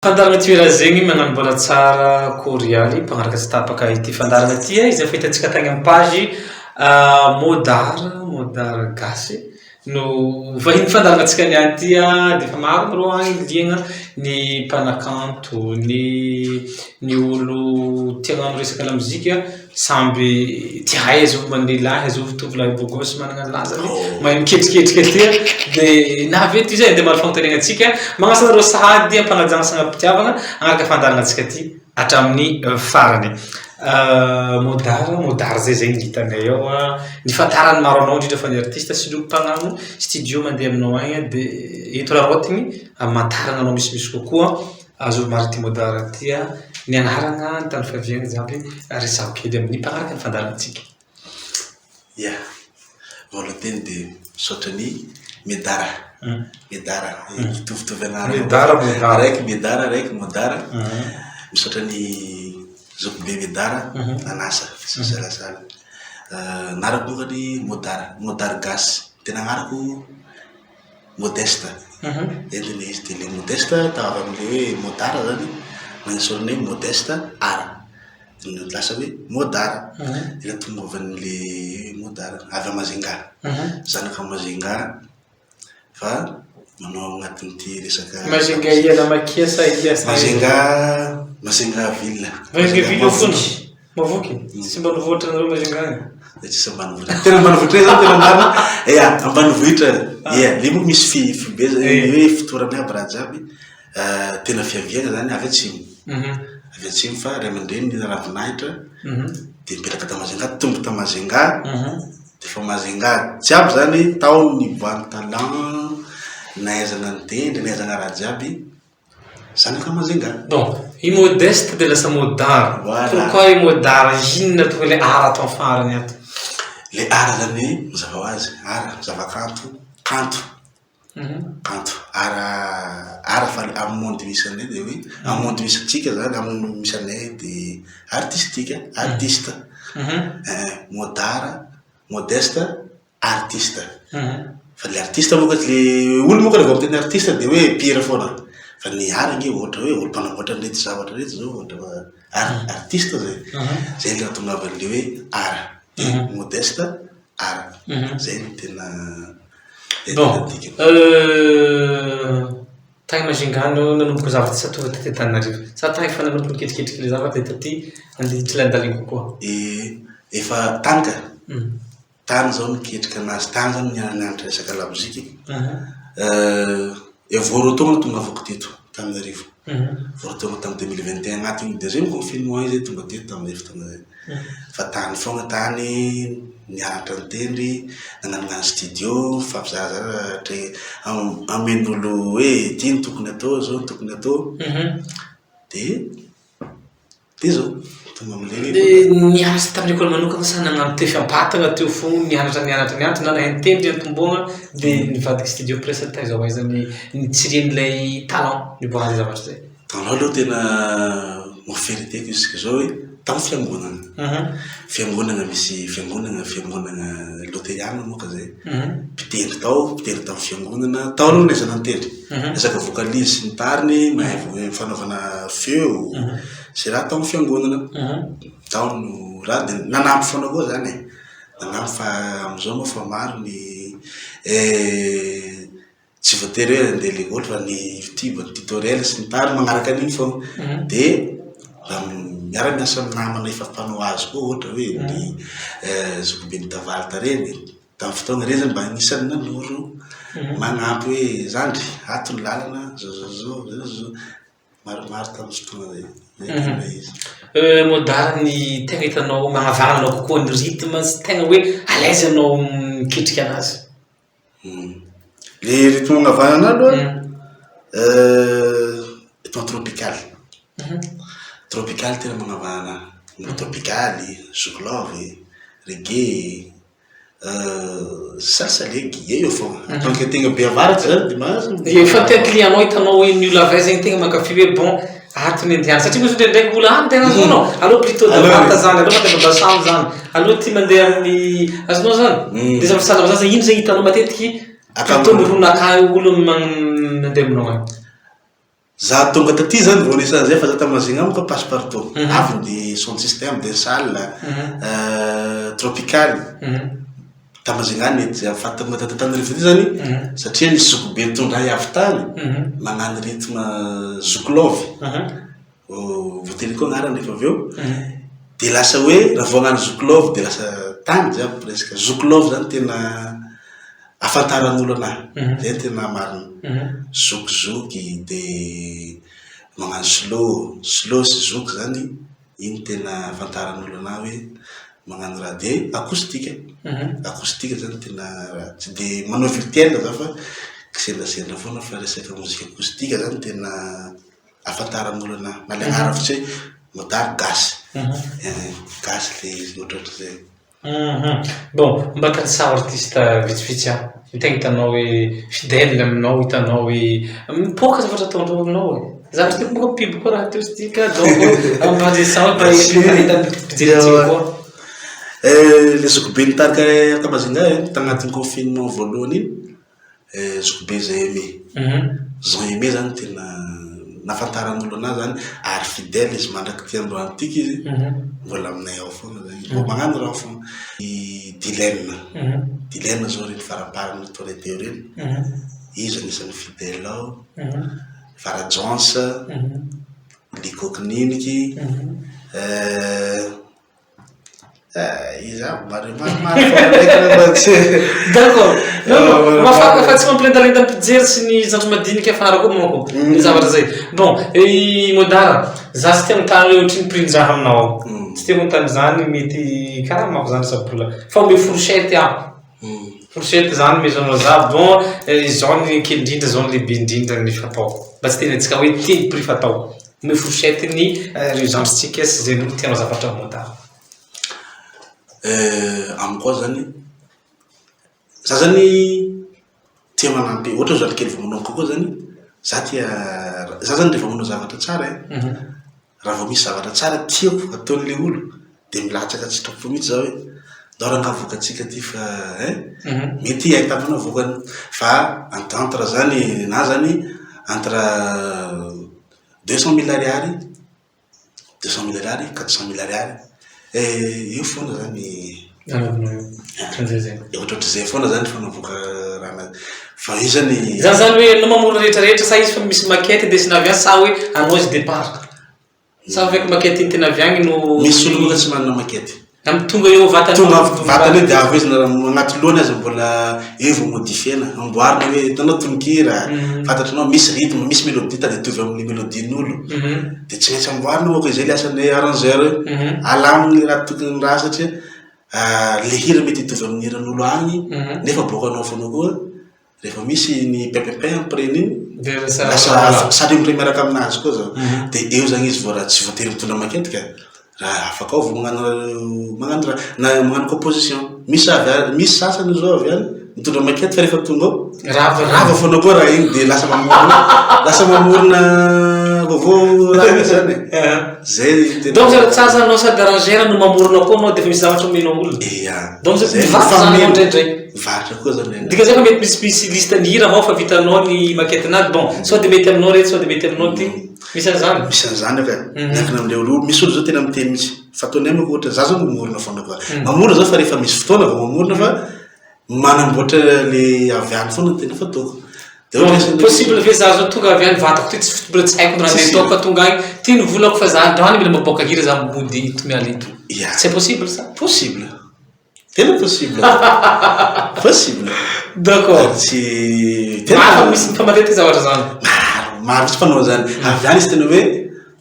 Fandaharana Toera zegny magnano mbola tsara korialy mpanaraka tsy tapaka ity fandaharana ity eh, izay fahitantsika tagny amin'ny page Modar, Modar gasy no vahiny fandaharantsika niany ity ah, dia efa maro rô agny liagna ny mpanakanto, ny ny olo tia hagnano resaka lamozika Samby tia hay izy momba ny lehilahy, zovy tovolahy beau gosse manana ny lazany, mahay miketriketrika aty dia na avy eto izy e dia maro fanontaniana antsika, magnasa anareo sahady am-panajana sy am-pitiavana hanaraka fandaharana antsika aty hatramin'ny farany. Modar, Modar zay zegny ny hitanay ao an, ny fahantaran'ny maro anao indrindra fa ny artiste sy ny olo mpagnano studio mandeha aminao agny dia eto raraotigny hamantarana anao misimisy kokoa. Azo Marty Modar ty a, ny anarana, ny tany fiaviana jiaby resaho kely amin'ny mpanaraka ny fandaharantsika. Ya, voalohany dia misaotra an'i Medara, Medara, mitovitovy anarana, Medara, Modara. Araiky Medara, araiky Modara, misaotra an'i zokibe Medara nanasa, tsy misalasala. Anarako mokany Modara, Modar gasy, tena anarako Modeste, eny le izy de le Modeste avy amle hoe Modara zany nantsoina hoe Modeste Ara, de lasa hoe Modara, de nahatongavan'le Modara, avy a Majunga, zanaka Majunga fa manao anatin'ity resaka Majunga ia namakia sa ia sa Majunga, Majunga ville, Majunga ville foana. Mahavoky? Tsisy ambanivohitra anareo Majunga agny? Eh, tsisy ambanivohitra. Tena ambanivohitra zany tena marina. Ya, ambanivohitra. Ya, le moa misy fi fibe zany eh. hoe fotorana aby raha jiaby. Eh, tena fiaviana zany avy atsimo. Mhm. Avy atsimo fa ray aman-dreny nila ravinahitra. Mhm. Dia mipetraka ta Majunga, tonga ta Majunga. Mhm. Dia fa Majunga jiaby zany tao niboahan'ny talent, nahaizana nitendry, nahaizana raha jiaby. Zanaka Majunga. Bon, i Modeste dia lasa Modar. Voilà. Pourquoi i Modar? Inona tonga ilay art ato amin'ny farany ato? Ilay art zany mazava ho azy, art, zava-kanto, kanto, kanto. Art, art fa amin'ny monde misy anay dia hoe, amin'ny monde misy antsika zany, amin'ny monde misy anay dia artistique, artiste. Modar, Modeste, artiste. Fa le artiste moa le olo moa raha vao miteny artiste dia hoe mpihira foana. Fa ny art ange ohatra hoe olo mpanamboatra an'ireto zavatra ireto zao ohatra fa art, artiste zay. Zay no nahatongavan'le hoe art. Dia modeste art. Zay no tena zay no tena dikany. Tany Majunga no nanomboka zavatra sa tonga taty Antananarivo? Sa tany efa nanomboka niketriketrika ilay zavatra dia taty andeha hitsilandalina kokoa? Efa tany ka. Tany zao niketrika anazy, tany zany nianatra resaka lamoziky. Eo vao roa taona tongavako teto Antananarivo. Vao roa taona tamin'ny 2021 agnatin'ny deuxième confinement iny zay tonga teto tamin'izay fotoana zay. Fa tany foana tany, nianatra nitendry, nagnanognano studio, nifampizarazara tre- amen'olo hoe ity no tokony atao, zao no tokony atao. Dia Dia zao, tonga amin'ilay hoe Dia niasa tamin'ny école manokana sa nagnano tefy am-patana teo foana, nianatra nianatra nianatra na nahay nitendry niantombohana dia nivadika studio presque taiza ho aiza ny nitsirian'ilay talent niboahan'izay zavatra izay? Talent aloha tena noferiteko jusque zao hoe tamin'ny fiangonana. Fiangonana misy fiangonana fiangonana loteriana moa ka zay. Mpitendry tao, mpitendry tamin'ny fiangonana, tao aloha nahaizana nitendry. Resaka vocalise sy ny tariny, mahay fanaovana feo, izay raha tao amin'ny fiangonana. Tao no raha dia nanampy foana koa izany e. Nanampy fa amin'izao moa efa maro ny tsy voatery hoe handeha lekôly fa ny youtube, ny tutoriel sy ny tariny manaraka an'iny foana. Dia mba miara-miasa amin'ny namana efa mpanao azy koa ohatra hoe ny zokiben'i Tavalta ireny. Tamin'ny fotoana ireny zany mba anisan'ny nanoro, manampy hoe zandry ato ny lalana, zao zao zao, zao zao. Maromaro tamin'ny fotoana zay. Zay tena izy. Modar ny tegna hitanao mahavarana anao kokoa ny rythme sy tegna hoe à l'aise anao miketrika anazy? Le rythme mahavarana ahy aloha, rythme tropical. Tropical tena mahavarana ahy. Tropical, zouk love, reggae. Salsa legy, eo foana. En tant que tegna be avaratra zany de mahazo. Efa te client-nao hitanao hoe ny olona avy aiza igny tegna mankafy hoe bon ato ny andehanana satria misy ndraindraiky olona any tegna azonao aleo plutôt davata zany aleo mandeha babasamy zany aleo ty mandeha amin'ny azonao zany de zavatra sahala am'zany zany ino zany hitanao matetiky plutôt mirona akany olo mandeha aminao any. Za tonga taty zany vao nisy an'izay fa za ta Majunga moa ka passe partout. Avy ny sound system, dancehall, tropical. Ta Majunga nety zay fa tonga taty Antananarivo taty zany satria nisy zokibe nitondra ahy avy tany magnano rythme zouk love. Voatery koa agnarany rehefa avy eo. De lasa hoe raha vao hagnano zouk love de lasa tany jiaby presque. Zouk love zany tena ahafantaran'olo anahy, zay no tena marina. Zokizoky de magnano slow, slow sy zoky zany, iny tena ahafantaran'olo anahy hoe magnano raha. De acoustique, acoustique zany tena raha. Tsy de manao virtuel zaho fa kisendrasendra foana fa resaky mozika acoustique zany tena ahafantaran'olo anahy. Na le agnara fotsiny hoe Motard gasy. Gasy le izy, ohatrohatran'izay. Bon, mba tanisaho artiste vitsivitsy aho. Ny tegna hitanao hoe fidèle aminao, hitanao hoe mipoaka zavatra ataondreo aminao e. Zavatra tiako moa pub koa raha teo izy ty ka donc mba resaho mba hitan'ny mpijery koa. Le zokibe nitarika ta Majunga e, tagnatin'ny confinement voalohany iny, zokibe Jean Aimé. Jean Aimé zany tena nahafantaran'olo anahy zany ary fidèle izy mandraky ty androany tiky izy, mbola aminay ao foana zany, mbola magnano raha foana. I Dilem, Dilem zao reny faramparany nataonay teo reny, izy anisan'ny fidèle ao, Fara Jones, Lico Kininiky, Iza aby ma reo? Maromaro fa raiky reo fa tsy. D'accord. Non, non, mahafa fa tsy mampilendalenda ny mpijery sy ny zandry madinika afara koa manko ny zavatra zay. Bon, i Modara, za tsy te hanontany hoe ohatry ny prix-ndraha aminao ao. Tsy te hanontany zany mety karamako zany sa-bola. Fa omeo fourchette aho. Fourchette zany omezanao za, bon, izao ny kely indrindra, izao ny lehibe indrindra ny fataoko. Mba tsy tenenitsika hoe ty ny prix fatao. Omeo fourchette ny ireo zandrintsika sy izay olo tianao zavatra Modara. Amiko ao zany, za zany tia manampy, ohatra hoe zandry kely vao manomboka koa zany, za tia, za zany rehefa manao zavatra tsara e, raha vao misy zavatra tsara tiako ataon'le olo, de milatsaka an-tsitrapo mihitsy za hoe ndao rangaha avoakantsika ty fa hein, mety ahitana vokany. Fa entre zany, na zany entre deux cent mille ariary, deux cent mille ariary, quatre cent mille ariary, eo foana zany. Ohatrohatr'izay foana zany fanaovako raha anazy. Fa io zany. Zany zany hoe anao mamorona rehetra rehetra sa izy fa misy maquette indesina avy any sa hoe anao izy départ? Sa avec maquette entina avy agny no. Misy olo moa tsy manana maquette. Amy tonga eo vatany. Tonga vatany eo dia avy izy na anaty lohany aza mbola eo vao modifier-na. Amboarina hoe hitanao tononkira, fantatranao misy rythme, misy mélodie tady hitovy amin'ny mélodie-n'olo. Dia tsy maintsy amboarina manko izay le asan'ny arrangeur io. Alaminy le raha tokony raha satria le hira mety hitovy amin'ny hiran'olo agny nefa aboakanao foana koa. Rehefa misy ny pépépin après-n'iny, lasa sary miray miaraka aminazy koa zany. Dia eo zany izy vao raha tsy voatery mitondra maquette ka. Raha afaka ao vao magnano magnano raha. Na magnano composition. Misy avy any, misy sasany zao avy any mitondra maquette fa rehefa tonga ao, rava foana koa raha iny dia lasa mamorona lasa mamorona vaovao raha mihitsy zany e. Zay tena. Donc zany tsara zany anao sady arrangeur no mamorona koa anao dia efa misy zavatra omenao olona. Ia. Donc zay mivarotra zany anao indraindray. Mivarotra koa zany indraindray. Dikan'izay fa mety misimisy liste ny hira vao fa vitanao ny maquette-nazy. Bon, sao dia mety aminao reto, sao dia mety aminao ty. Misy an'izany? Misy an'izany ka. Miankina amin'ilay olo. Misy olo zao tena miteny mihitsy. Fa ataonay manko ohatra, za zao mamorona foana koa. Mamorona zao fa rehefa misy fotoana vao mamorona fa manamboatra le avy any foana no tena fataoko. Dia ohatra hoe Possible ve za zao tonga avy any vatako ty tsy mbola tsy haiko ny raha ndeha ataoko fa tonga agny, ty ny volako fa za androany mila mampiboaka hira za mody eto miala eto. Ia. C'est possible ça? Possible. Tena possible. Possible. D'accord. Ary tsy tena Maro fa misy fa matetika zavatra zany. Maro, maro mihitsy mpanao an'izany. Avy any izy tena hoe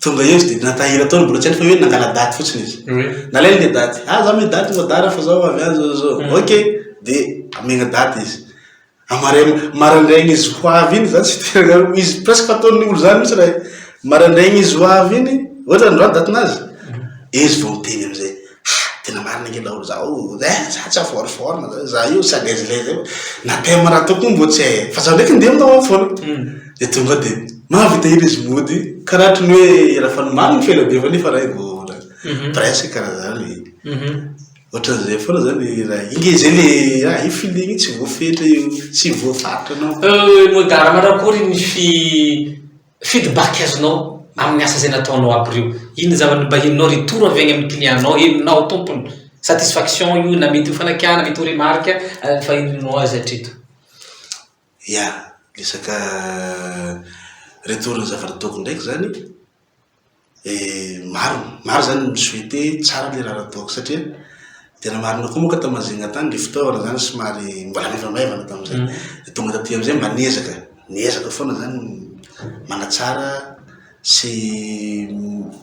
tonga eo izy dia natahira tao mbola tsy hainy fa hoe nangala daty fotsiny izy. Oui. Nalainy le daty. Ah za me daty modara fa zao avy any zao zao. Ok. Dia amegna daty izy. Amaraina, maraindraigny izy ho avy iny zany tsy tena, izy presque fataon'ny olo zany mihitsy raha maraindraigny izy ho avy iny, ohatra androany datin'azy, eo izy vao miteny amizay, ha tena marina ange laolo zaho eh, za tsy en forme forme, za io tsy à l'aise l'aise eo, na thème raha ataoko moa mbô tsy hay, fa zaho ndraiky ndeha aminao any foana, de tonga de mahavita hira izy mody, karaha ohatry ny hoe raha fa nomaniny fa ela be fa nefa raha io vao presque karaha zany. Ohatran'izay foana zany raha iny nge zay le raha io feeling io tsy voafetra io, tsy voafaritra anao. Modara manakory ny fi. Feedback azonao amin'ny asa izay nataonao aby ireo. Inona zavatra nobahininao, retour avy any amin'ny client-nao, henonao tompony. Satisfaction io na mety ho fanakianana, mety ho remarque, fa henonao azy hatreto. Ya, resaka retour ny zavatra ataoko ndraiky zany, maro, maro zany mi-souhaiter tsara le raha nataoko satria tena marina koa moa ka ta Majunga tany le fitaovana zany somary mbola maivamaivana tamizay. De tonga taty amizay mba niezaka, niezaka foana zany manatsara sy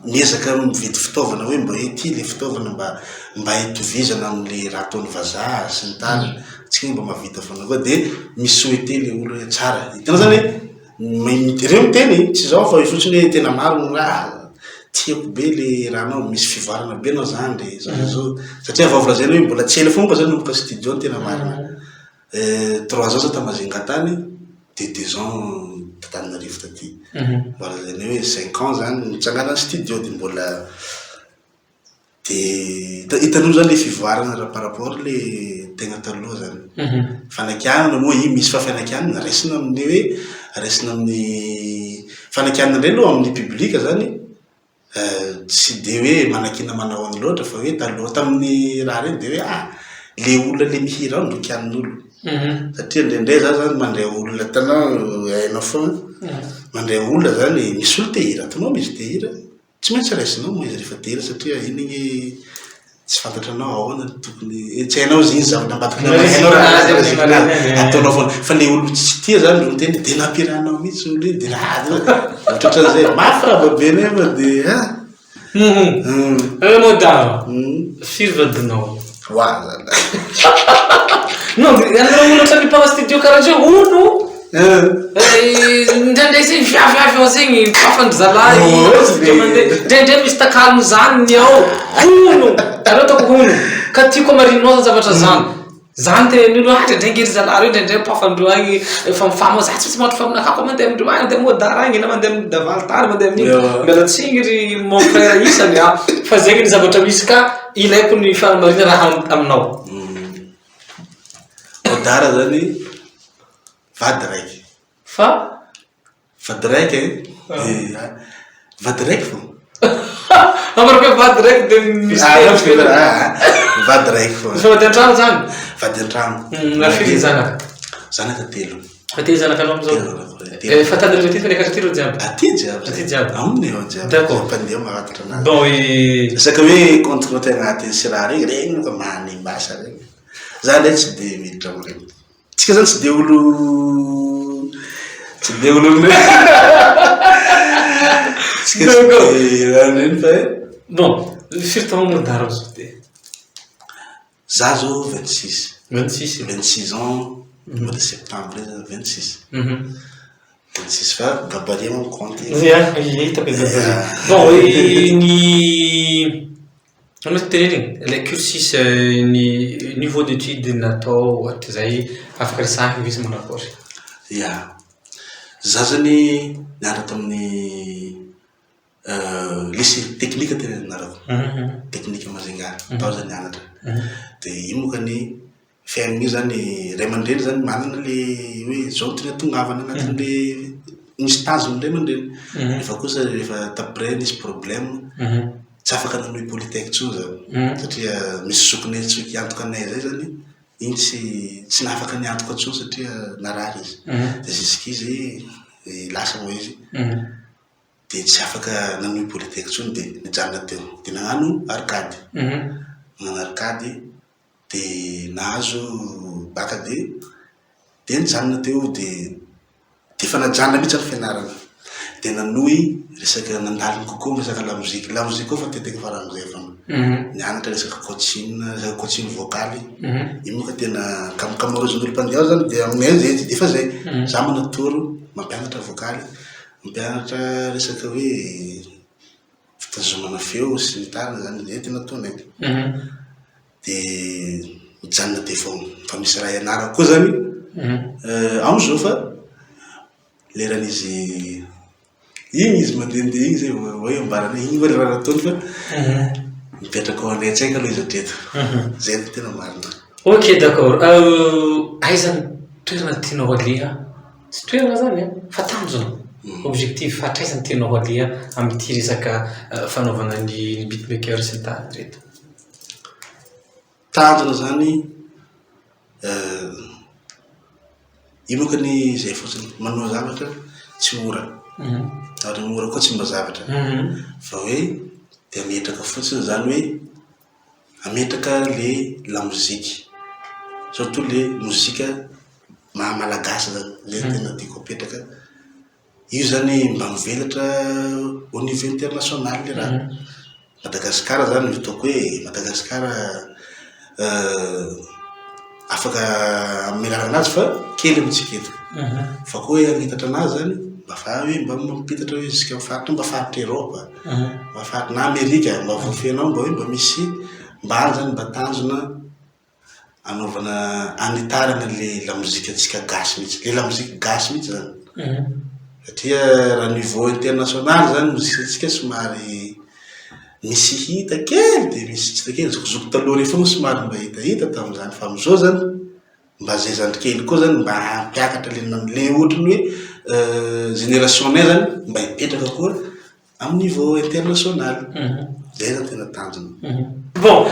miezaka mividy fitaovana hoe mba hoe ty le fitaovana mba mba hitovizana amle raha ataon'ny vazaha sy ny tariny. Tsika mba mahavita foana koa de mi-souhaiter le olo hoe tsara. Hitanao zany hoe Reo miteny, tsy zaho fa fotsiny hoe tena marina hoe ah tiako be le rahanao, misy fivoarana be anao zandry, zao zao zao. Satria vao avy lazaina hoe mbola tsy ela foana moa zany nanomboka studio ny tena marina. Trois ans zaho ta Majunga tany, de deux ans t'Antananarivo taty. Mba lazaina hoe cinq ans zany nitsanganan'ny studio de mbola De hitanao zany le fivoarana raha par rapport le tegna taloha zany. Fanakianana moa io misy fa fanakianana raisina amin'ny hoe, raisina amin'ny, fanakianana indray aloha amin'ny public zany, tsy de hoe manakiana manahoana loatra fa hoe taloha tamin'ny raha reny de hoe ah, le olona le mihira ao no kianin'olo. Satria indraindray zaho zany mandray olona hitanao hainao foana, mandray olona zany, misy olo te hihira, hitanao misy te hihira. Tsy maintsy raisinao moa izy rehefa te-hira satria iny anie tsy fantatranao ahoana no tokony, tsy hainao izy iny zavatra ambadiky ny hainao raha ataonao foana. Fa le olo tsy tia zany no miteny de nampiarahanao mihitsy olo iny de ohatrohatran'izay. Mafy raha babenay fa de ah. Eh madame, firy vadinao? Oa zalahy. Non, ianareo olo hatrany mpanao studio karaha zao, hono Indraindray zay viavy ao zegny kofan-dry zalahy mandeha, indraindray misy takalony zany ny ao, hono, nareo ataoko hono, ka tiako hamarininao zany zavatra zany, zany tenenin'olo ah indraindray nge ry zalahy reo indraindray kofan-dreo agny efa mifamaho, za tsisy maty fa aminakahy koa mandeha amindreo agny mandeha Modara agny na mandeha amin'ny Davaltany mandeha amin'ino, miala tsiny ry mon frère isany ah, fa zegny ny zavatra misy ka ilaiko ny fahamarinana raha aminao. Modara zany. Vady raiky. Fa? Vady raiky e, de vady raiky fô. Ambarako hoe vady raiky de misy telo ivelany. Vady raiky fô. Efa vady an-trano zany? Vady an-trano. Ary firy ny zanaka? Zanaka telo. Fa telo zanakanao amizao? Telo zanako telo. Efa Antananarivo aty fa niakatra aty reo jiaby? Aty jiaby. Aty jiaby. Aminy ao jiaby. D'accord. Mpandeha mahafantatra anazy. Bon et. Resaka hoe compte compte agnatin'ny sy raha regny, regny moka manimba asa regny. Za ndray tsy de miditra amregny. Tsika zany tsy de olo tsy de olo tsika tsy de raha reny fa hoe Bon, firy taona moa Dara amizao ty? Za zao 26. 26. 26 ans, mois de septembre io zany 26. 26 fa gabarit moa mi-compte. Ia, hitako ny gabarit. Bon, ny Ahoana moa tenenina e? Ilay cursus ny niveau d'étude natao hatrizay afaka resahina ve sa manao akory? Ia. Za zany nianatra tamin'ny lycée technique tena nianarako. Technique Majunga, tao za nianatra. De io moa kany Fiainana io zany, ray aman-dreny zany manana le hoe zao no tiana tongavana anatin'le misy tanjona ny ray aman-dreny. Nefa kosa rehefa après nisy problème, tsy afaka nanohy polytech intsony zaho. Satria misy zokinay tsy hiantoka anay zay zany, iny tsy tsy nahafaka niantoka intsony satria narary izy. De jusqu'izy lasa moa izy, de tsy afaka nanohy polytech intsony de nijanona teo. De nagnano arcade. Nagnano arcade. De nahazo bac de de nijanona teo de de efa najanona mihitsy ny fianarana. De nanohy resaka nandalina kokoa resaka lamoziky. Lamoziky koa fa teteky faran'izay foana. Nianatra resaka coaching, resaka coaching vocal. Io moa ka tena ankamaroazan'ny olo mpandeha ao zany de aminay zay de efa zay. Za manatoro, mampianatra vocal, mampianatra resaka hoe fitazomana feo sy ny tariny zany, zay tena ataonay. Dia mijanona teo foana. Fa misy raha ianarako koa zany amizao fa leran'izy iny izy mandehandeha iny zay vao hoe ambarany hoe iny ve raha nataony fa mipetraka ao an-tsaiko aloha izy hatreto. Zay no tena marina. Ok d'accord. Aiza ny toerana tianao aleha? Tsy toerana zany an, fa tanjona. Objectif hatraiza no tianao aleha amin'ity resaka fanaovana ny beatmaker sy ny tariny ireto? Tanjona zany, io manko anie izay fotsiny, manao zavatra tsy mora. Ary ny mora koa tsy mba zavatra. Fa hoe dia ametraka fotsiny zany hoe ametraka le lamoziky. Surtout le mozika maha malagasy zany, zay no tena tiako apetraka. Io zany mba mivelatra au niveau international le raha. Madagasikara zany ataoko hoe Madagasikara afaka mamelana anazy fa kely amintsika eto. Fa koa hoe hanitatra anazy zany, mba fa hoe mba mampitatra hoe jusqu'à faritra mba faritra Eropa, mba faritra na Amerika, mba voafehinao mba hoe mba misy, mba any zany mba tanjona anaovana, anitarana le lamozikantsika gasy mihitsy. Le lamoziky gasy mihitsy zany. Satria raha niveau international zany mozikantsika somary misy hita kely dia misy tsy hita kely. Zokizoky taloha reny foana somary mba hitahita tamin'izany. Fa amizao zany, mba zay zandry kely koa zany mba hampiakatra le le ohatran'ny hoe génération-nay zany mba hipetraka koa amin'ny niveau international. Zay zany tena tanjona. Bon,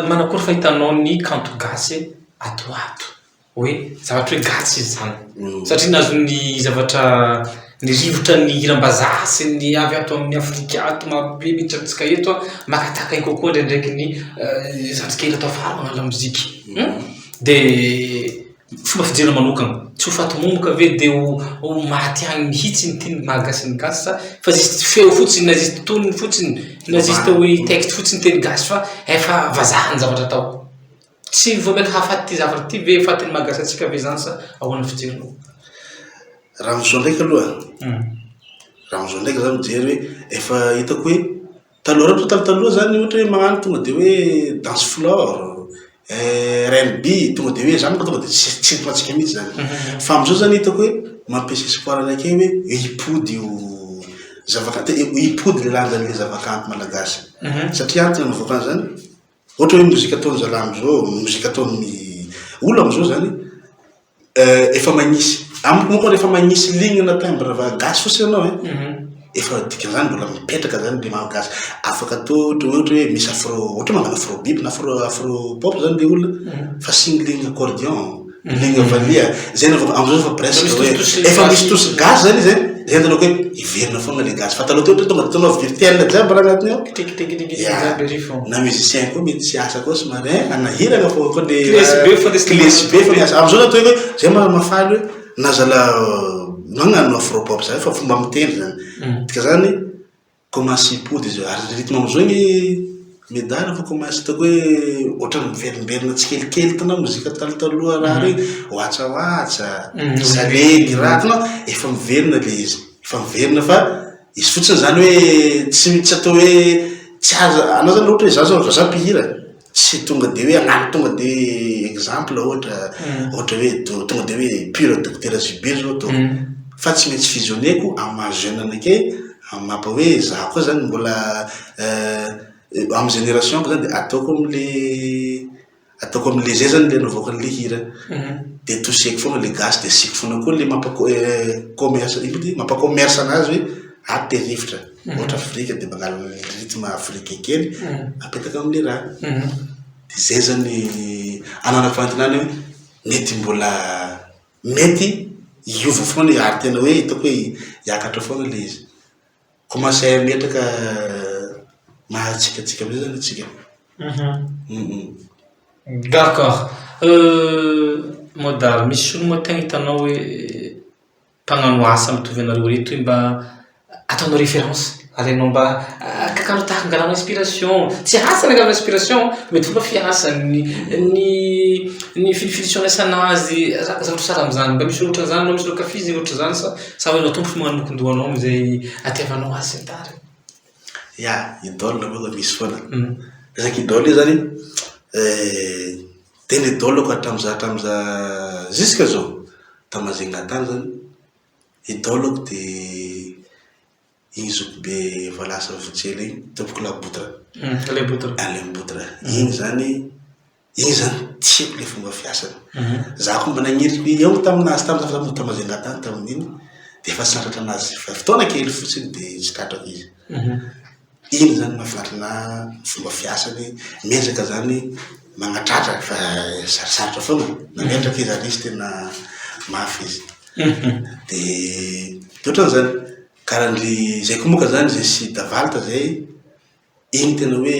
manakory fahitanao ny kanto gasy ato ho ato? Hoe zavatra hoe gasy izy izany. Satria nahazo ny zavatra, ny rivotra ny hiram-bazaha sy ny avy ato amin'ny Afrika ato marobe miditra amintsika eto an, maka tahaka io kokoa ndraindraiky ny zandrikely ato afara magnano lamoziky. Dia fomba fijery manokana, tsy ho faty momoka ve dia ho maty agny mihitsy ity ny maha gasy ny gasy sa fa juste feo fotsiny na juste tonony fotsiny na juste hoe texte fotsiny teny gasy fa efa vazaha ny zavatra atao. Tsy vao maika hahafaty ity zavatra ity ve, fatin'ny maha gasy antsika ve izany sa ahoana ny fijerinao? Raha amin'izao ndraiky aloha, raha amin'izao ndraiky zaho mijery hoe efa hitako hoe taloha reo taloha zany ohatra hoe magnano tonga de hoe dance floor, rnb, tonga de hoe zany manko tonga de tsy eto amintsika mihitsy zany. Fa amin'izao zany hitako hoe mampisy espoir anakay hoe hipody io zava-kanto, hipody le lanjan'le zava-kanto malagasy. Satria antony navoaka an'izany, Ohatra hoe mozika ataon'ny zalahy amizao, mozika ataon'ny olo amizao zany, efa magnisy, amiko manko rehefa magnisy ligne na timbre gasy fotsiny anao e, efa dikan'izany mbola mipetraka zany le maha gasy. Afaka atao ohatra ohatra hoe misy afro, ohatra hoe magnano afro beat na afro afro pop zany le olona fa asiany ligne accordéon, ligne valiha, zay no amizao efa presque hoe efa misy touche gasy zany izy e, zay no ataoko hoe hiverina foana le gasy. Fa taloha teo ohatra hoe tonga de ataonao virtuel jiaby raha agnatiny ao, ya, na musicien koa mety tsy hiasa koa somary hein, hanahirana fô koa le klesy be fô ny asa. Amizao zany ataoko hoe zay mba mahafaly hoe na zala magnano afro pop zay fa fomba mitendry zany. Dikan'izany Commence hipody izy io, ary rythme amizao anie medara fa commence hitako hoe ohatran'ny miverimberina tsikelikely hitanao mozika talotaloha raha reny, watsa-watsa, salegy, raha hitanao, efa miverina le izy, efa miverina fa izy fotsiny zany hoe tsy tsy atao hoe tsy azo, anao zany ohatra hoe za zao za mpihira, Tsy tonga de hoe hagnano tonga de exemple ohatra, ohatra hoe tonga de hoe pur dokotera JB zao ataoko. Fa tsy maintsy fusionner-ko amin'ny maha jeune anakay, amin'ny maha hoe za koa zany mbola amin'ny génération-ko zany de ataoko amle ataoko amle zay zany le anaovako anle hira. De tosehiko foana le gasy de asiako foana koa le mampa commerce, ino moa ty? Mampa commerce anazy hoe ato le rivotra. Ohatra Afrika dia mangala rythme africain kely apetaka amin'ilay raha. Dia izay zany ananako fanantenana hoe mety mbola mety hiova foana ary tena hoe hitako hoe hiakatra foana ilay izy. Commencer hametraka maha antsika antsika amin'izay zany antsika. D'accord. Modar, misy olo moa tegna hitanao hoe mpagnano asa mitovy anareo reto hoe mba ataonao référence, alainao mba akakanao tahaka angalanao inspiration, tsy asa ny angalanao inspiration, mety fomba fiasany, ny ny finifinisanazy, zavatra sahala amin'izany, mba misy olo ohatran'izany anao, misy olo ankafiziny ohatran'izany sa sa hoe anao tompony magnano mokon-dohanao amin'izay atiavanao azy sy ny tariny? Ya, idole moa misy foana. Resaka idole io zany, tena idole-ko hatramin'izaho hatramin'izaho jusque zao. Ta Majunga tany zany, idole-ko de iny zokibe efa lasa vao tsy ela iny, Tompokolahy Botra. Alain Botra. Alain Botra. Iny zany, iny zany. tiako le fomba fiasany. Za koa mba nagniry hihaona taminazy tamy za fa za mbola ta Majunga tany tamin'iny, de efa tsy nahatratra anazy fa fotoana kely fotsiny de tsy tratrako izy. Iny zany mahafinaritra anahy, fomba fiasany, miezaka zany magnatratra fa sarosarotra foana, nametraka izy ary izy tena mafy izy. De de ohatran'izany. Karaha ndry zay koa moka zany Jessy Davalta zay, iny tena hoe,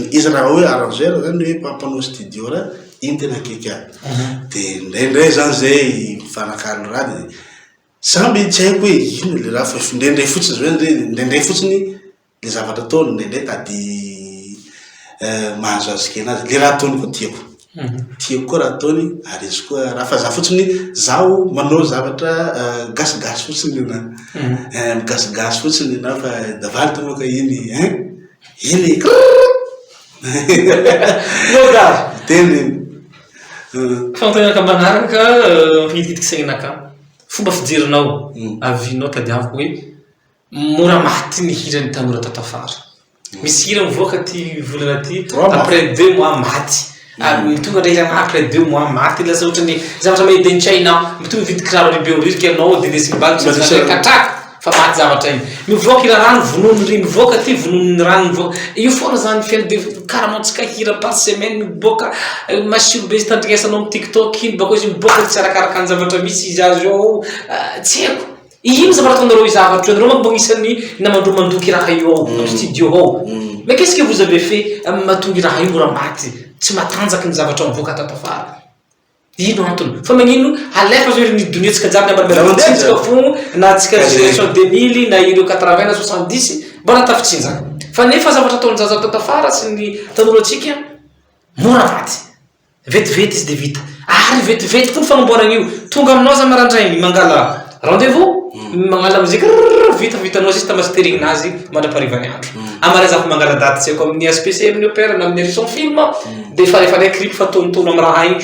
izy raha hoe arrangeur zany hoe mpanao studio raha, iny tena akaiky ahy. De indraindray zany zay mifanakalo raha de samby tsy haiko hoe ino le raha fa indraindray fotsiny zay hoe indraindray fotsiny le zavatra ataony indraindray tady mahazoazo kely anazy. Le raha ataony koa tiako. Tiako koa raha ataony ary izy koa raha fa zaho fotsiny, zaho manao zavatra gasigasy fotsiny ninahy. Gasigasy fotsiny ninahy fa davaly tonga ka iny hein, iny krrrr. Miteny iny. Fanontaniana manaraka mampihitikitika saignanakahy. Fomba fijerinao, avis-nao tadiaviko hoe mora maty ny hiran'ny tanora tato afara. Misy hira mivoaka ty volana ty, après deux mois maty. Ary tonga ndray hira après deux mois maty, lasa ohatran'ny zavatra made in China. Mitovy mividy kiraro any Behoririka ianao dia ndesy mibalo tsy misy katraka fa maty zavatra iny. Mivoaka hira rano vonoiny ry mivoaka ty vonoiny rano mivoaka. Io foana zany fiainana de karamantsika hira par semaine miboaka masiro be izy tandrignesanao amin'ny tiktok iny bakeo izy miboaka tsy arakaraka ny zavatra misy izy azy eo tsy haiko. Ino zavatra ataonareo io zavatra io? Anareo manko mbo agnisan'ny namandreo mandoky raha io ao, am studio ao. Mais qu'est-ce que vous avez fait mahatonga io raha io mora maty, tsy matanjaky ny zavatra mivoaka tato afara? Ino antony? Fa magnino alefa zao ry ny donia tsika jiaby miambara-miara-mandeha tsika fo na tsika génération 2000 na ireo 80 na 70 mbola tafitsinjaka. Fa nefa zavatra ataon'ny zaza tato afara sy ny tanorantsika mora maty. Vetivety izy dia vita. Ary vetivety koa ny fanamboarana io. Tonga aminao za marandraigny mangala rendez-vous, magnala mozika rrrr vita vitanao juste mastering nazy mandra-paharivan'ny andro. Amaray za fa mangala daty tsy haiko amin'ny HPC amin'ny opera na amin'ny Harrison film dia efa alefanay clip fa tonontono amin'ny raha igny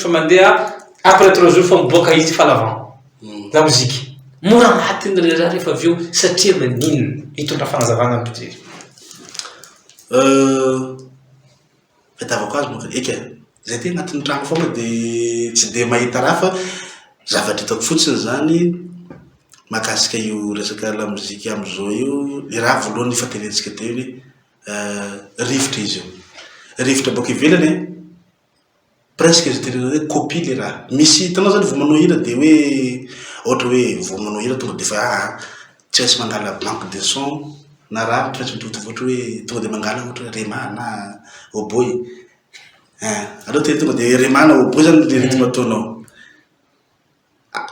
fa mandeha après trois jours fa miboaka izy fa l'avant. La musique. Mora maty ny raha rehefa avy eo satria maninona? Hitondra fanazavana ny mpijery. Fahitavako azy manko eka e, zay aty anatin'ny trano foana de tsy de mahita raha fa zavatra hitako fotsiny zany mahakasika io resaka lamozika amizao io, le raha voalohany efa tenenitsika teo iny hoe rivotra izy io. Rivotra boaka ivelany an, presque azo tenenina hoe copie le raha. Misy hitanao zany vao manao hira de hoe ohatra hoe vao manao hira tonga de fa aha, tsy maintsy mangala banque de son na raha tsy maintsy mitovitovy ohatra hoe tonga de mangala ohatra hoe rema na oboy. Ein, aleo te tonga de rema na oboy zany le rythme ataonao.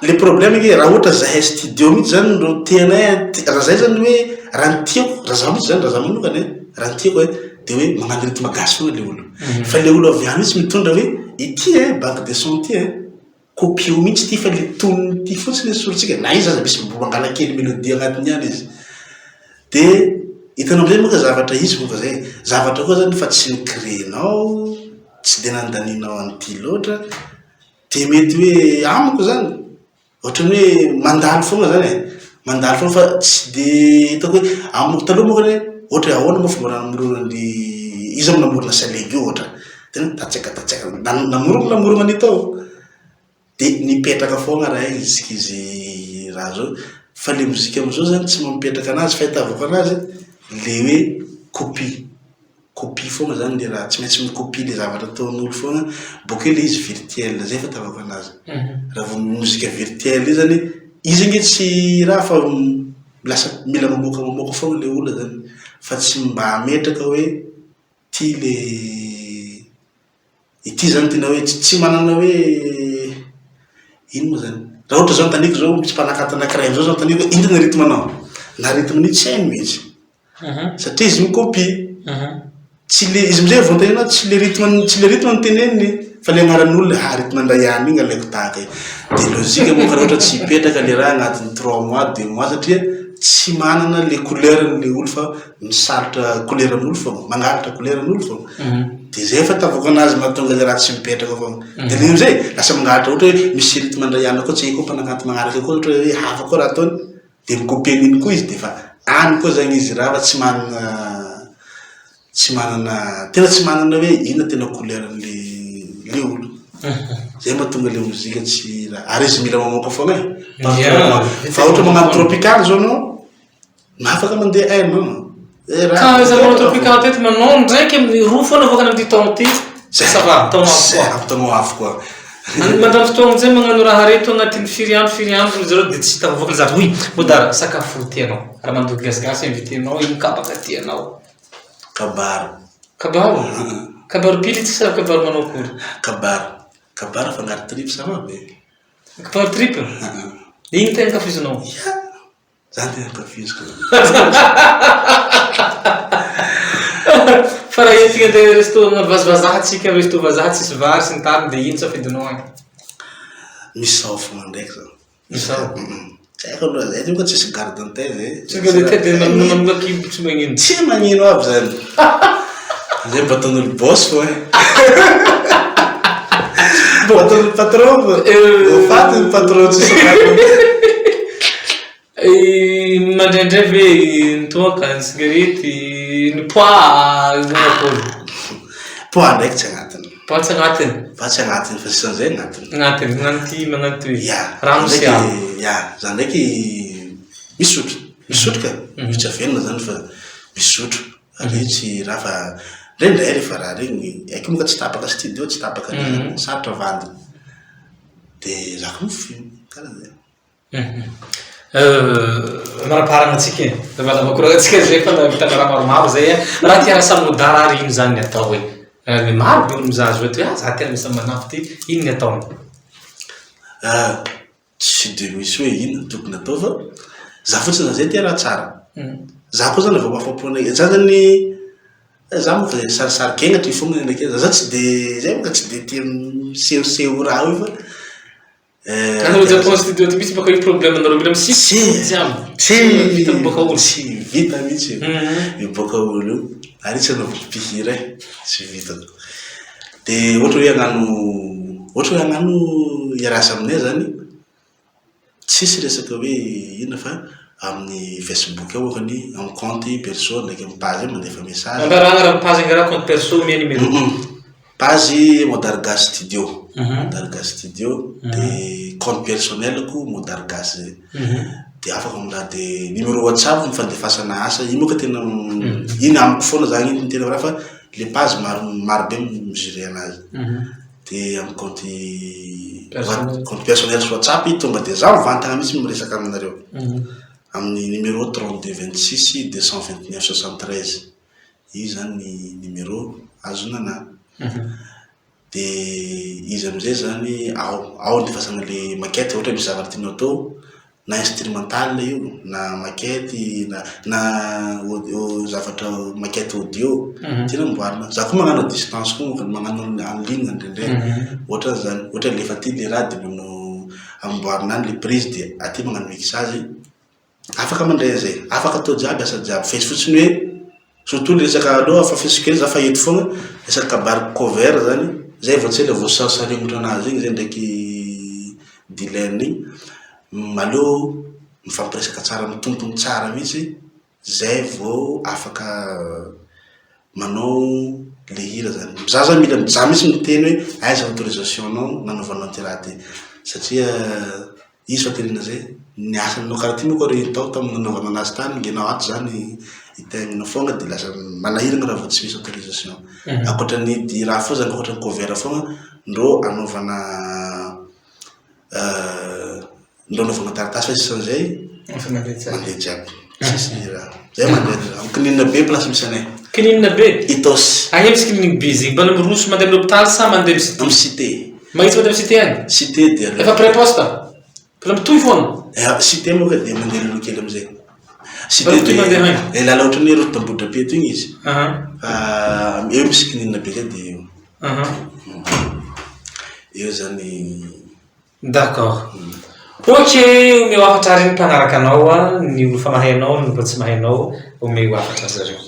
Le problème ange raha ohatra zahay studio mihitsy zany no tianay, raha zay zany hoe raha ny tiako, raha zaho mihitsy zany, raha zaho manokana e, raha ny tiako e, de hoe magnano rythme gasy foana le olo. Fa le olo avy any mihitsy mitondra hoe ity e, banque de son ty e, copier-o mihitsy ity fa le tonony ity fotsiny esorintsika, na izy aza misy mbo mangala kely mélodie agnatiny ihany izy. De hitanao amizay moa ka zavatra izy moa fa zay, zavatra koa zany fa tsy ni-créer-nao, tsy de nandanianao an'ity loatra, de mety hoe amiko zany, ohatran'ny hoe mandalo foana zany e, mandalo foana fa tsy de hitako hoe, amiko taloha moa zany ohatra hoe ahoana moa fomba namoronan'ny, iza moa namorona salegy io ohatra, de tatsiaka tatsiaka, namorona namorona an'io tao. De nipetraka foana raha iny jusqu'izy raha zao, fa le mozika amizao zany tsy mampipetraka anazy, fahitavako anazy, le hoe copie, copie foana zany le raha, tsy maintsy mi-copie le zavatra ataon'olo foana, bokeo le izy virtuel, zay fahitavako anazy. Raha vao mozika virtuel io zany, izy ange tsy raha fa lasa mila mamoaka mamoaka foana le olona zany, fa tsy mba hametraka hoe ty le, ity zany tena hoe tsy manana hoe ino moa zany. Raha ohatra zao anontaniako zao, misy mpanakanto anakiray amizao zao anontaniako hoe ino ny rythme-nao? Na rythme-n'io tsy hainy mihitsy. Satria izy mi-copie. Tsy le, izy amizay vao anontanianao tsy le rythme, tsy le rythme no teneniny fa le agnaran'olona, ah rythme ndray iny alaiko tahaka iny. De logique moa ka raha ohatra tsy hipetraka le raha agnatin'ny trois mois, deux mois satria tsy manana le couleur-ny le olo fa misalotra couleur-n'olo foana, mangalatra couleur-n'olo foana. De zay fahitavako anazy mahatonga le raha tsy mipetraka foana. De le amizay lasa mangalatra ohatra hoe misy rythme ndray ihany koa tsy haiko mpanakanto magnaraka koa ohatra hoe hafa koa raha ataony, de mi-copier an'iny koa izy de fa any koa zany izy raha fa tsy manana tsy manana tena tsy manana hoe inona tena couleur-n'le. le olo. Zay mahatonga le mozika tsy raha. Ary izy mila mamoaka foana e. Fa ohatra magnano tropical zao anao, afaka mandeha un an. Eh, raha- Ka izy manao tropical teto manao ndraiky amin'ny roa foana avoakany amin'ity taona ity. Ça va, taona avy Zay, koa. ampy taona avy koa. Mandany fotoana amizay magnano raha reto agnatin'ny firy andro firy andro zareo dia tsy tafavoaka le zavatra. Oui, Modara, sakafo tianao. Raha mandoky gasigasy invité-nao, ino kabaka tianao? Kabaro. Kabaro? Kabaro pilitsy sa kabaro manao akory? Kabaro. Kabaro afangaro tripy ça va be. Kabaro tripy? Ino tena ankafizinao? Ya, zany tena ankafiziko. Fa raha entina andeha resto vazivazaha tsika, resto vazaha tsisy vary sy ny tariny dia ino safidinao agny? Misao foana ndraiky zany. Misao? Tsy haiko aloha zay, tonga tsisy garde en tête zay. Tsy garde en tête dia manomboka kibo tsy magnino. Tsy magnino aby zany. Zay mba ataon'olo boss fô e. Mba ataon'olo patron fô. Ho faty ny patron tsisy garde en tête. Mandraindray ve ny toaka, ny cigarette, ny poids, manao akory? Poids ndraiky tsy agnatiny. Poids tsy agnatiny? Poids tsy agnatiny fa sisan'izay agnatiny. Agnatiny, magnano ty, magnano ty. Ya, Rano sy ala. Ya, za ndraiky misotro, misotro ka, tsy avelona zany fa misotro. Ary tsy raha fa indraindray rehefa raha regny, haiko moa ka tsy tapaka studio, tsy tapaka sarotra vandy. De za koa mi-fume, karaha zay. Manamparana antsika e, lavalava koragna antsika zay fa nahavitana raha maromaro zay e. Raha ty Rasa Modara ary ino zany ny atao e? Maro be olo mizaha azy hoe ah za tena misy manafo ty, ino ny ataony? Tsy de misy hoe ino no tokony atao fa za fotsiny zay tia raha tsara. Za koa zany vao mahafapo anay, za zany, za moa fa sarisarikenatra io foana ndraiky, za zany tsy de, zay moa ka tsy de tia misehoseho raha io fa Anareo Japon studio ty mihitsy baka io problème anareo mila misisy jiaby. Tsy vita miboaka olo. Tsy vita mihitsy io. Miboaka olo io. Ary tsy anaovako mpihira e. Tsy vitako. De ohatra hoe hagnano, ohatra hoe hagnano hiarasa aminay zany, tsisy resaka hoe inona fa amin'ny Facebook ao ohany, amin'ny compte perso ndraiky amin'ny page io mandefa message. Ambarana raha page angara compte perso omea numéro. Page Modar Gasy Studio, Modar Gasy Studio, de compte personnel-ko Modar Gasy zay. De afaka aminà de numéro WhatsApp ny fandefasana asa, iny moa ka tena, iny amiko foana zany iny tena raha fa le page maro maro be mi-gérer anazy. De amy compte compte personnel sy WhatsApp tonga de zaho mivantana mihitsy miresaka aminareo. Amin'ny numéro 32 26 229 73. Io zany ny numéro azonana anahy. De izy amizay zany ao, ao andefasana le maquette ohatra hoe misy zavatra tianao atao, na instrumental io, na maquette, na na zavatra maquette audio, tiana amboarina. Zaho koa magnano à distance koa moa, magnano en ligne indraindray. Ohatra zany, ohatra alefa aty le raha de manao, amboarina any le prise de aty magnano mixage. Afaka mandray an'izay. Afaka atao jiaby asa jiaby. Fa izy fotsiny hoe, surtout le resaka aloha fa feso kely za fa eto foana, resaka kabary cover zany, zay vao tsy ela vao saringotra anazy iny zay ndraiky dilemme iny. Aleo mifampiresaka tsara amy tompony tsara mihitsy, zay vao afaka manao le hira zany. Zaho zany mila, zaho mihitsy miteny hoe aiza autorisation-nao nanaovanao ty raha ty. Satria izy fa tenenina zay, ny asa nanao karaha ty moa koa re tao tamy nanaovana anazy tany, nge nao ato zany itainina foana de lasa manahirana raha vao tsy misy autorisation. Ankoatran'ny di raha foa zany, ankoatran'ny cover foana ndrô anaovana ndrô anaovana taratasy fa sisan'izay Efa mandeha jiaby. mandeha jiaby. Tsisy raha. Zay mandeha. Amy kininina be place misy anay. Kininina be? Itaosy. Agny misy kininina be zegny. Mbala miroso mandeha amin'ny hôpitaly sa mandeha amy cité? Amy cité. Mahitsy mandeha amy cité agny? Cité dia Efa pré-poste? Mbola mitohy foana? Eh, cité moa ka dia mandeha aloha kely amizay. Cité Mbola mitohy dia mandeha agny? eh, lala ohatran'ny hoe route d'Ambohidrapeto igny izy. Aha. Fa eo misy kininina be zay dia eo. Aha. Eo zany. D'accord. Ok, omeo hafatra ary ny mpanaraka anao, ny olo efa mahay anao, ny mbola tsy mahay anao, omeo hafatra zareo.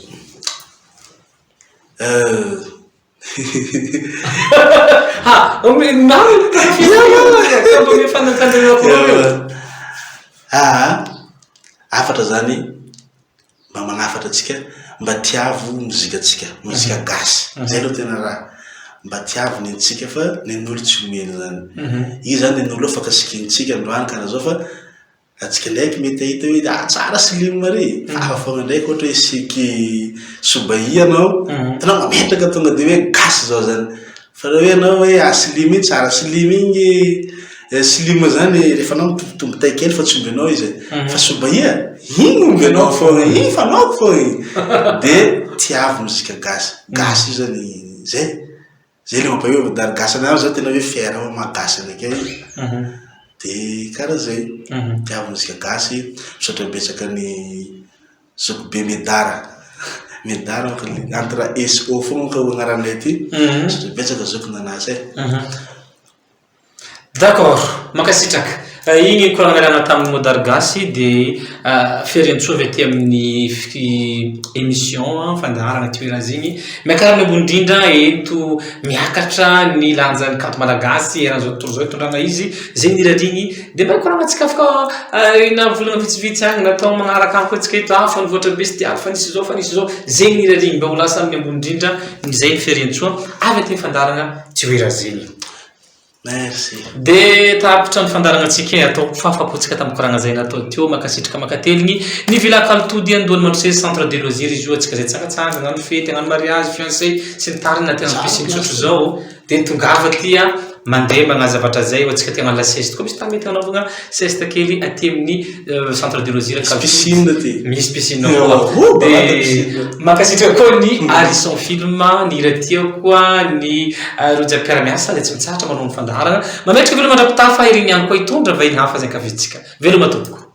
Ha, ome maro ny mpankafy anao, mba omeo fanantenana koa ireo. Aa, hafatra zany, mba manafatra antsika, mba tiavo mozika antsika, mozika gasy. Zay aloha tena raha. Mba tiavo nentsika fa nen'olo tsy omeny zany. Io zany nen'olo io afaka sikinintsika androany karaha zao fa atsika ndraiky mety hahita hoe ah tsara slim ary. Fa hafa foana ndraiky ohatra hoe hisiky sobaï anao, hitanao mametraka tonga de hoe gasy zao zany. Fa raha hoe anao hoe ah slim iny tsara slim iny, slim zany rehefa anao mitovitovy taille kely fa tsy omby anao izy e. Fa sobaï, iny omby anao foana, iny fanaoko foana iny. De tiavo mozika gasy. Gasy io zany, zay. Zay le mampahery hoe dar gasy anahy zao tena hoe fier aho maha gasy anakay. De karaha zay. Tiavo mozika gasy, misaotra betsaka an'i zokibe Medara. Medara manko entre E sy O foana manko agnaranay aty. Misaotra betsaka zoky nanasa e. D'accord, mankasitraka. Iny koragna niarahana tamin'i Modar Gasy dia Fiariantsoa avy aty amin'ny émission fandaharana Toerazy iny. Miakara amin'ny ambony indrindra ento miakatra ny lanjan'ny kanto malagasy eran'izao tontolo izao itondrana izy. Izay ny irariany. Dia mba koragnantsika afaka na volana vitsivitsy agny na taogno magnaraka agny koa antsika eto, ah fa nivoatra be sy ty ato fa nisy izao fa nisy izao. Izay ny irariany mba ho lasa amin'ny ambony indrindra izay ny Fiariantsoa avy aty amin'ny fandaharana Toerazy iny. Merci. De tapitra ny fandaharanantsika e, ataoko fahafapontsika tamin'ny koragna zay natao teo, mankasitraka mankateligny ny Villa Kalitody Andohalo Mandroseza centre de loisir izy io antsika zay tsangatsanga hagnano fety hagnano mariage fiançailles sy ny tariny na te hagnano piscine tsotra zao de tongava aty a mandeha magnano zavatra zay ho antsika te hagnano la sieste koa misy tany mety hanaovagna sieste kely aty amin'ny centre de loisir Misy piscine aty. Misy piscine koa. Dia mankasitraka koa ny Harrison Film, ny hira tiako, ny ireo jiaby mpiara-miasa izay tsy mitsahatra manao ny fandaharana. Mametraka veloma mandra-pitafa ireny ihany koa hitondra vahiny hafa izay ankafizintsika. Veloma tompoko.